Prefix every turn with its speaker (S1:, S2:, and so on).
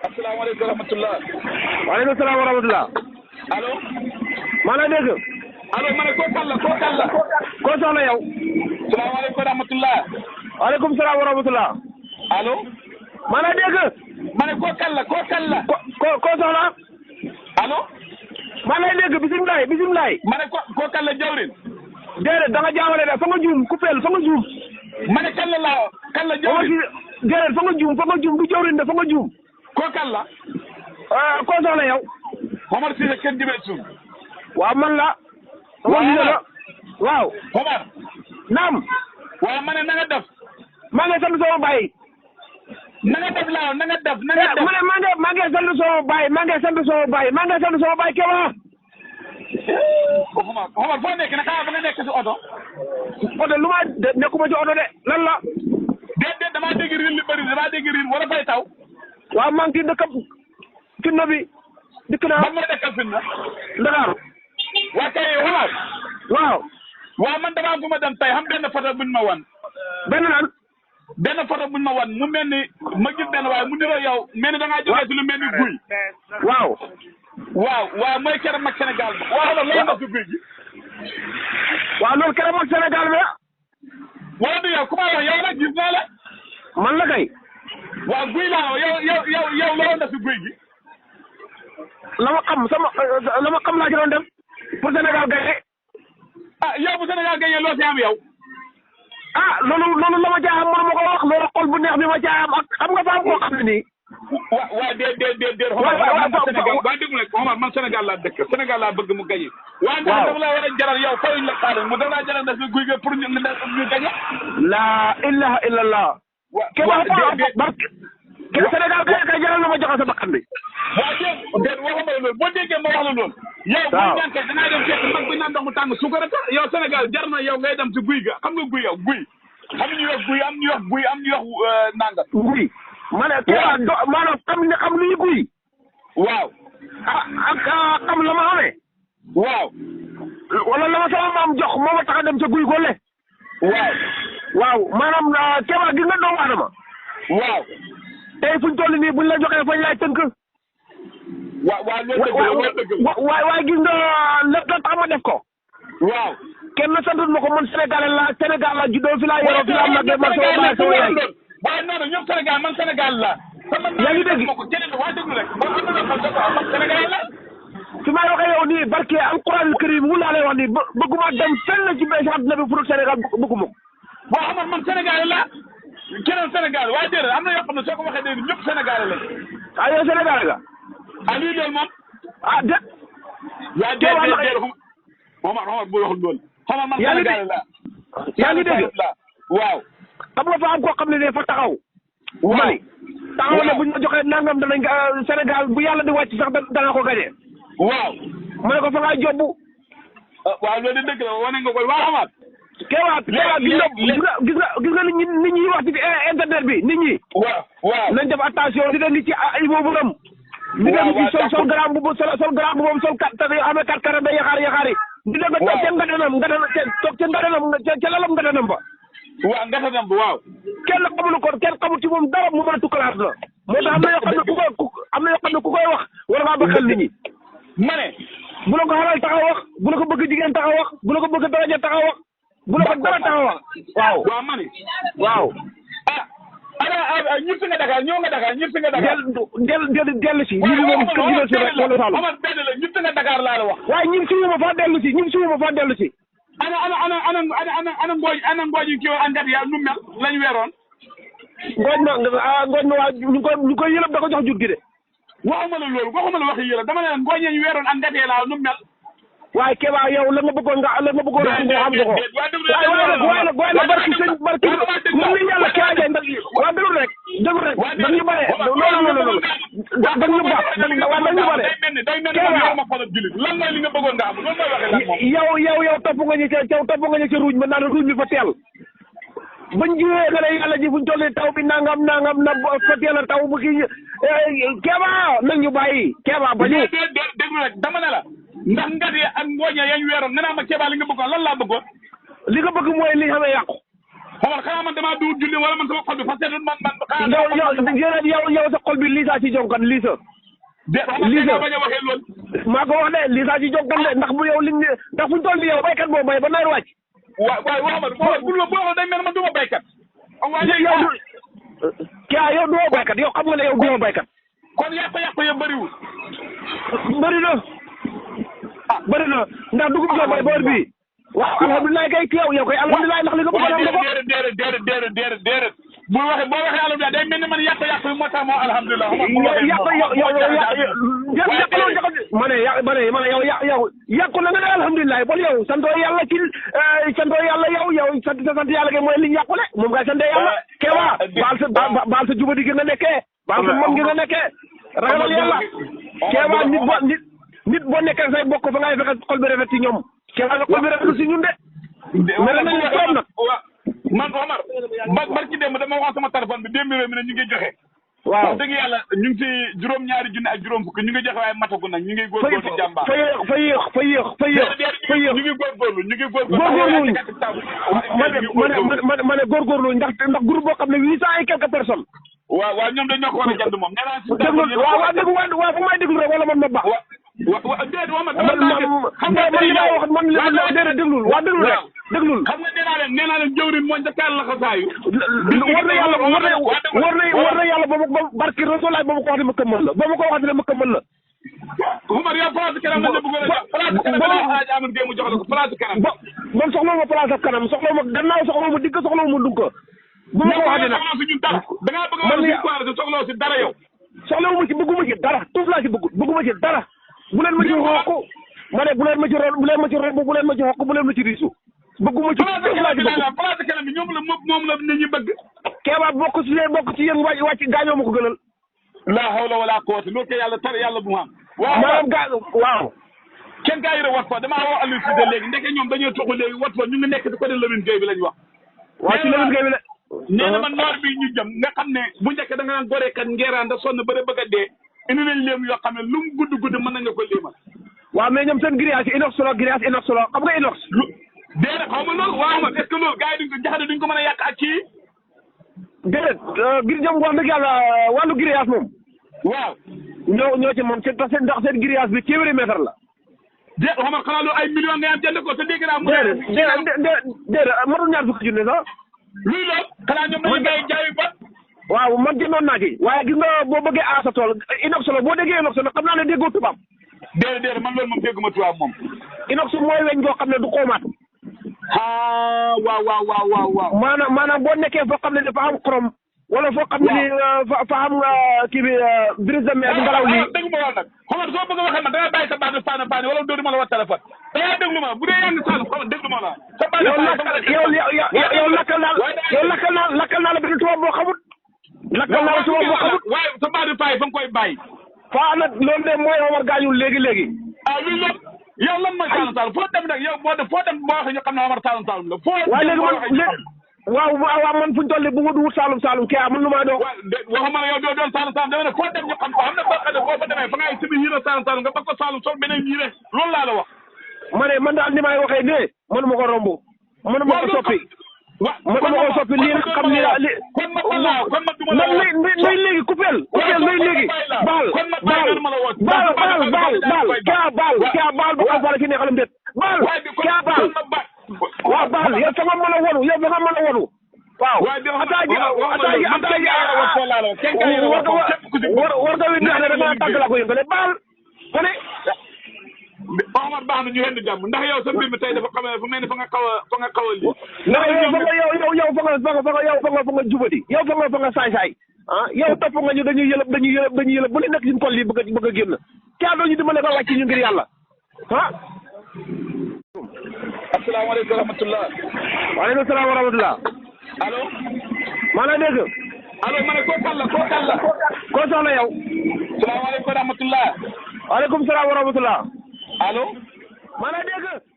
S1: asalaamaaleykum wa rahmatulah.
S2: waaleykum salaam wa rahmatulah.
S1: allo.
S2: maa lay dégg.
S1: allo ma ne koo kan la koo kan la.
S2: koo soxla yow.
S1: salaamaaleykum wa rahmatulah.
S2: waaleykum salaam wa rahmatulah.
S1: allo.
S2: maa lay dégg.
S1: ma ne koo kan la koo kan la.
S2: koo soxla.
S1: allo.
S2: maa lay dégg bisimilah bisimilah.
S1: ma ne koo kan la jawrin.
S2: déedéet da nga jaawale de fa nga juum coupeel fa nga juum.
S1: ma ne kan la laa kan la jawrin.
S2: déedéet fa nga juum du jawrin de fa nga juum.
S1: koo kan la.
S2: koo soxla yow.
S1: Omar Cissé kenn jëmee suuf.
S2: waaw man la. Omar Cissé la waaw.
S1: Omar.
S2: naam.
S1: waaw ma ne na nga def.
S2: maa ngi sant sama baay.
S1: na nga def laaw na nga def na nga def.
S2: ma ne maa ngi sant sama baay maa ngi sant sama baay maa ngi sant sama baay Kéba.
S1: Omar foo nekk ne xaaral ba nga nekk si oto.
S2: oto lu ma nekkuma ci oto de lan la.
S1: déedéet damaa dégg riir li bëri damaa dégg riir wala fay taw.
S2: waaw maa ngi ci dëkk Finna bi dikk naa.
S1: ban moo nekkal Finna.
S2: Dakar.
S1: waa kay Omar.
S2: waaw.
S1: waaw man damaa fu ma dem tey xam benn photo buñ ma wan.
S2: benn lan.
S1: benn photo buñ ma wan mu mel ni ma gis benn waaye mu niroo yow mel ni da ngaa jógee si lu mel ni guy.
S2: waaw.
S1: waaw mooy keroog mag Sénégal bi. waaw loolu la si guy gi.
S2: waaw loolu keroog mag Sénégal bi la.
S1: wala du yow ku ma wax yow la gis naa la.
S2: man la kay.
S1: waaw guy laa yow loo def si guy gi.
S2: la ma xam laa ci doon dem pour Sénégal gañe.
S1: ah yow bu Sénégal gañe loo si am yow.
S2: ah loolu la ma caa am mënu ma ko wax loolu xol bu neex bi ma caa am ak xam nga faa koo xam ne nii.
S1: waaw déet. waaw déglu rek Omar man Sénégal laa dëkk Sénégal laa bëgg mu gañe. waaw ndax dafa laa war a jaral yow fayuñ la xaalis mu dafa laa jaral def si guy gi pour ñu gañe.
S2: laa ilaha illallah. Sénégal kay jaral na ma joxe sa bakkan bi.
S1: waaw déet waxuma la loolu boo déggee ma wax la loolu. yow bu ñu ñànkee dangaa dem fekk mag bi naan ndox mu tàng suukar ta yow Sénégal jar na yow ngay dem si guy ga xam nga guy yow guy. am ñu wax guy am ñu wax guy am ñu wax nanga.
S2: guy. ma ne Kéba maanaam xam luy guy.
S1: waaw.
S2: ak xam la ma xamee.
S1: waaw.
S2: wala la ma sama maam jox moo ma tax a dem ca guy gole. waaw maanaam Kéba gis nga doomu aadama.
S1: waaw.
S2: tey fuñ toll nii buñ la joxee fañ laay tënk.
S1: waaw loolu dëgg la
S2: waaye gis nga lépp la tax ma def ko.
S1: waaw.
S2: kenn santul ma ko man Sénégal la juddoo fi laa yoroo fi laa màggee man sama baay sama yaay.
S1: waaye noonu ñoom Sénégal man Sénégal la.
S2: yaa ngi dégg
S1: ko keneen waa déglu rek boo xam ne man Sénégal la.
S2: fi may waxee yow nii barke alquran karim wu laa lay wax nii bëgguma dem fenn ci mbéy si àdduna bi pour Sénégal bëgguma ko.
S1: waaw xam man Sénégal la. keneen Sénégal waaye déedéet am na yoo xam ne soo ko waxee déedéet ñëpp Sénégal lañ.
S2: ah yow Sénégal nga.
S1: ah lii loolu moom.
S2: ah de.
S1: yaa déedéet Omar bu waxul loolu. xamal man Sénégal la.
S2: yaa ngi dégg
S1: waaw.
S2: xam nga fa am koo xam ne dafa taxaw.
S1: waaw
S2: taxaw ne bu ñu ma joxee nangam danañ Sénégal bu yàlla di wàcc sax dana ko gañe.
S1: waaw.
S2: ma ne ko fa ngaa jobbu.
S1: waaw loolu de dëgg la wane nga koy waa xamaat.
S2: Kéba gis nga nit ñi wax ci internet bi nit ñi.
S1: waaw
S2: nañ def attention di leen di ci ay boobu ram. di leen di sol grand bu sol grand bu sol kat yoo xam ne kat karam day yaxaari. di leen ko toog ca ngadanam ca lalam ngadanam ba.
S1: waaw ngadanam ba waaw.
S2: kenn xamul ci moom dara mu mën a tukkalaat la. moo tax am na yoo xam ne ku koy wax wala ngaa bëggal nit ñi.
S1: ma ne.
S2: bu la ko xalal taxaw wax bu la ko bëgg jigéen taxaw wax bu la ko bëgg daraja taxaw wax. bu la ko dara taxaw wax.
S1: waaw ma ne.
S2: waaw.
S1: ñëpp nga Dakar ñëw nga Dakar ñëpp nga Dakar.
S2: dellu si. ñu moom kër gi la si rek wala Saalum.
S1: Omar benn la ñëpp nga Dakar laa la wax.
S2: waaye ñun suñu ma faa dellu si.
S1: ana ngooñ yi kii woon angat ya nu mel lañ weeroon.
S2: ngooñ ma waa ñu koy yëlëb da ko jox jur gi de.
S1: waxuma la loolu waxuma la waxi yëlëb dama ne ngooñ yi ñu weeroon angat ya laa nu mel.
S2: waaye Kéba yow la nga bëggoon nga xam nga ko. waaye nag barki moom li yàlla kaajee ndax waa déglu rek dañ ñu bare loolu dañ ñu baax dañ ñu bare.
S1: lan mooy li nga bëggoon nga am loolu mooy waxee lan moom.
S2: yow topp nga ñu ca ruuj ma naan ruuj mi fa teel. bañ jiwee nga ne yàlla ji fuñ toll taw bi nangam na fa teel a taw bu kii Kéba nañ ñu bàyyi Kéba ba ñu.
S1: déglu rek dama ne la. ndax ngat yi ak ngooñ yañ weeroon nga naa ma Kéba li nga bëggoon lan laa bëggoon.
S2: li nga bëgg mooy li xamee yàqu.
S1: Omar xanaa man damaa duut julli wala man sama xol bi fa seetlu man.
S2: yow sa xol bi Lisa ci jonkan Lisa.
S1: Lisa bañ a waxee loolu.
S2: maa ko wax de Lisa ci jonkan de ndax bu yow liñ ndax fu ñu toll nii yow baykat boo bay ba nawet wàcc.
S1: waaw boo day mel man du ma baykat.
S2: yow du ma baykat yow xam nga ne yow du ma baykat.
S1: kon yàq-yàq yëpp bëriwul.
S2: bëri na ndax dugub joo bay boor bii. waaw alhamdulilah kay yow kay alhamdulilah ndax li nga bëgg a am ko.
S1: déedéet boo waxee alhamdulilah day mel ni man yàq-yàq yi moo tax moo alhamdulilah. yàqu na nga ne alhamdulilah bon yow santoo yàlla ci santoo yàlla yow sant yàlla kay mooy li ñu yàqule moom ngay sante yàlla. Kéba baal sa jubadi gi nga nekkee. baal sa moom gi nga nekkee. ragalal yàlla. Kéba nit boo nekkee say bokk fa ngay fexe xol bi rafet ci ñoom. Kéba nga xol bi rafet ci ñun de. mais nañ la toog nag. man Omar barki démb dama wax sama téléphone bi démb réew mi ne ñu ngi joxe.
S2: waaw
S1: wax dëgg yàlla ñu ngi ci juróom-ñaari junni ak juróom fukk ñu ngi joxe waaye matagu nag ñu ngi góorgóorlu jàmbaar.
S2: fa yéex
S1: ñu ngi góorgóorlu.
S2: ma ne góorgóorlu ndax groupe boo xam ne 800 et quelques personnes.
S1: waaw ñoom dañoo ko war a jënd moom.
S2: waaw fu may déglu rek wala man ma baax.
S1: déedéet
S2: xam nga man li ma wax man déedéet déglul waa déglul rek déglul.
S1: xam nga nee naa leen jëwriñ moo njëkkaan la xasaayu.
S2: war na yàlla ba ma barki Rasulaay ba ma ko wax ne ma këmmal la ba ma ko wax ne ma këmmal la.
S1: Omar yow place kanam la bëggoon a place kanam la amul géemu jox la ko place kanam.
S2: man soxla ma place kanam soxla ma gannaaw soxla ma digg soxla ma dugg ko. bu ma ko waxee nag
S1: da ngaa bëgg a wax si soxla si dara yow.
S2: soxla ma ci bëgguma ci dara tuuf laa ci bëgguma ci dara. bu leen ma ci xokk ma ne bu leen ma ci romb bu leen ma ci xokk bu leen ma ci riisu. bëgguma ci tuuf laa ci bëgg.
S1: place kanam bi moom la nit ñi bëgg.
S2: Kéba bokk ci yéen wàcc gaañoo ma ko gënal.
S1: la hawla wala quwwata loolu kay yàlla tar yàlla bu mu am.
S2: waaw.
S1: kenn gaa yi wat fa damaa woo Aliou Cissé léegi ndeke ñoom dañoo toxu léegi wat fa ñu ngi nekk ci côté Lamine Gueye bi lañ wax.
S2: waaw ci Lamine Gueye bi la.
S1: nee na ma noor bi ñu jëm nga xam ne bu njëkk da nga naan goreekat ngeeraan da sonn bëre bëgg a dee indi nañ léem yoo xam ne lu mu gudd mën nañ nga ko léemal.
S2: waaw mais ñoom seen grillage inox solo xam nga inox.
S1: déedéet xaw ma loolu waaw ma est-ce que loolu gars yi duñ ko mën a yàq ak kii.
S2: déedéet gir jëm wax dëgg yàlla wàllu grillage moom.
S1: waaw.
S2: ñoo ci moom ndax seen grillage bi téeméeri mètre la.
S1: déet xam nga xanaa loolu ay millions nga am jënd ko te dégg naa.
S2: déedéet matul ñaar fukki junne sax.
S1: luy lool xanaa ñoom dañuy jaayu ba.
S2: waaw man jëndoon naa ci waaye gis nga boo bëggee aar sa tool inox solo boo déggee inox solo xam naa ne déggoo tubaab.
S1: déedéet man loolu moom dégguma tubaab moom.
S2: inox mooy weñ goo xam ne du xoomaat.
S1: waaw.
S2: maanaam boo nekkee foo xam ne dafa am xorom. wala foo xam ne ni fa am kii bi brise de mer ngelaw lii.
S1: dégg ma lool nag xam nga soo bëgg a waxee man da ngay bàyyi sa baat bi paane wala doo di ma la wax téléphone. da ngay déglu ma bu dee yaa ngi sànq xam nga déglu ma la. sa baat lakkal naa la benn tubaab boo xamut. lakkal naa la tubaab boo xamut. waaye sa baat bi fa nga koy bàyyi.
S2: faa nag loolu de mooy Omar gaañul léegi.
S1: luy lépp yow lan mooy Saalum Saalum foo dem nag yow boo waxee ñu xam ne Omar Saalum Saalum la. waaw man fu ñu toll nii bu ma wut Saalum Saalum kii man lu ma doon. waxuma ne yow doo doon Saalum Saalum dama ne foo dem ñu xam ko xam ne boo xam ne boo fa demee fa ngay sibi yére Saalum Saalum nga bëgg ko Saalum sol beneen yére loolu laa la wax.
S2: man daal ni may waxee ne mënuma ko romb. mënuma ko soppi. mënuma ko soppi lii nag xam ni li.
S1: kon ma
S2: léegi coupeel léegi. baal ba xam fa la ci neexalam déet. waaw baal yow fa nga mën a wonu waaw ataaji war nga wi neex ne da nga tàgg la ko yëngale baal ko ne
S1: Omar baax na ñu yenn jàmm ndax yow sa mbir mi tey dafa xam ne fu mel ni fa nga xaw a lii
S2: ndax yow fa nga jubadi yow fa nga saay-saay yow topp nga ñu dañuy yëlëb bu li nekk suñu kol yi bëgg a génn caa doo ñu dimbale ko wàcc ñu ngir yàlla
S1: asalaamaaleykum wa rahmatulah.
S2: waaleykum salaam wa rahmatulah.
S1: allo.
S2: maa ngi lay dégg.
S1: allo ma ne koo kan la.
S2: koo soxla yow.
S1: salaamaaleykum wa rahmatulah.
S2: waaleykum salaam wa rahmatulah.
S1: allo.
S2: maa ngi lay dégg.